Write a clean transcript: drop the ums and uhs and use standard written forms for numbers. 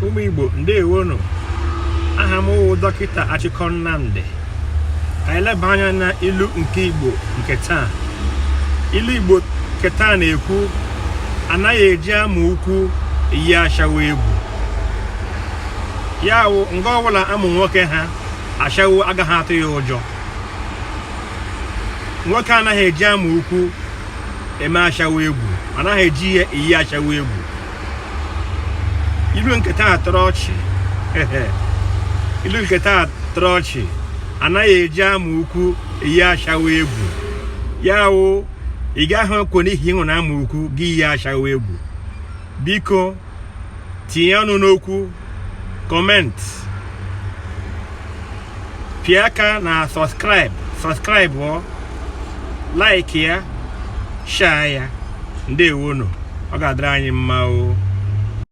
Ụmụ Igbo, ndewonu. Aha m wụ Dọkịta Achịkọ Nnamdị. Ka anyị leba anya na ilu nke Igbo nke taa. Ilu Igbo nke taa na-ekwu, anaghị eji amụ ukwu eyi ashawo egwu. Ya wụ, nga ọbụla amụ nwoke ha, ashawo agaghị atụ ya ụjọ. Nwoke anaghị eji amụ ukwu eme ashawo egwu, anaghị eji ya eyi ashawo egwu. Ilu nke taa tọrọ ọchị. Ilu nke taa tọrọ ọchị. Anaghị eji amụ ukwu eyi ashawo egwu. Ya wụ, ị gaghị ekwe n'ihi ị nwere amụ ukwu gị yi ashawo egwu. Biko, tinye ọnụ n'okwu, comment, pịa aka na subscribe, subscribe ọ, like ya, share ya. Ndewonu, ọ ga-adịrị anyị mma o.